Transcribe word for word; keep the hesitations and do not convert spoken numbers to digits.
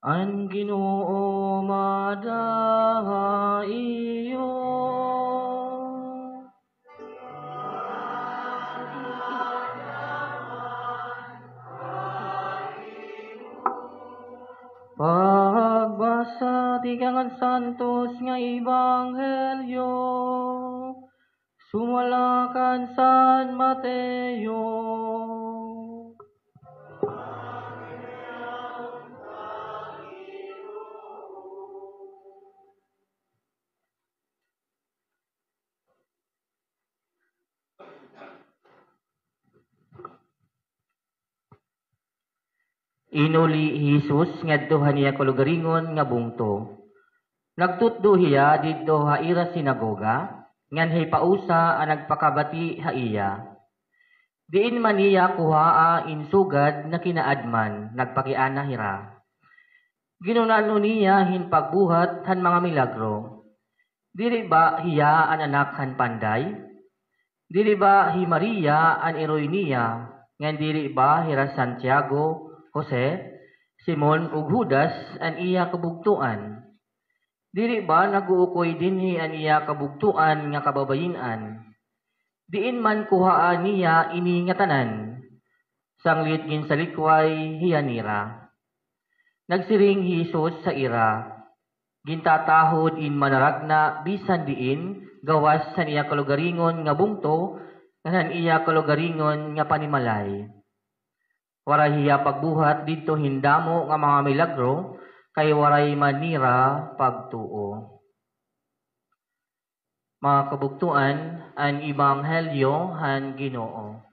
An Ginoo maada ha iyo. Pagbasa tikang han Santos nga Ebanghelyo sumala kan San Mateo. Inuli hi Jesus ngadto han iya kalugaringon nga bungto. Nagtutdo hiya didto ha ira sinagoga, ngan hi pausa an nagpakabati ha iya. Diin man niya kuhaa in sugad nga kinaadman, nagpakiana hira, "Ginunan-o niya hin pagbuhat han mga milagro. Diri ba hiya an anak han panday? Diri ba hi Maria an iroy niya, ngan diri ba hira Santiago, Jose, Simon, ug Judas an iya kabugtoan? Diri ba nag-uukoy dinhi an iya kabugtoan nga kababayin-an? Diin man kuhaa niya ini ngatanan?" Sanglit ginsalikway hiya nira. Nagsiring hi Jesus ha ira, "Gintatahod in manaragna bisan diin, gawas han iya kalugaringon nga bungto ngan han iya kalugaringon nga panimalay. Waray hiya pagbuhat didto hin damo nga mga milagro, kay waray man nira pagtuo." Mga kabugtoan, an Ebanghelyo han Ginoo.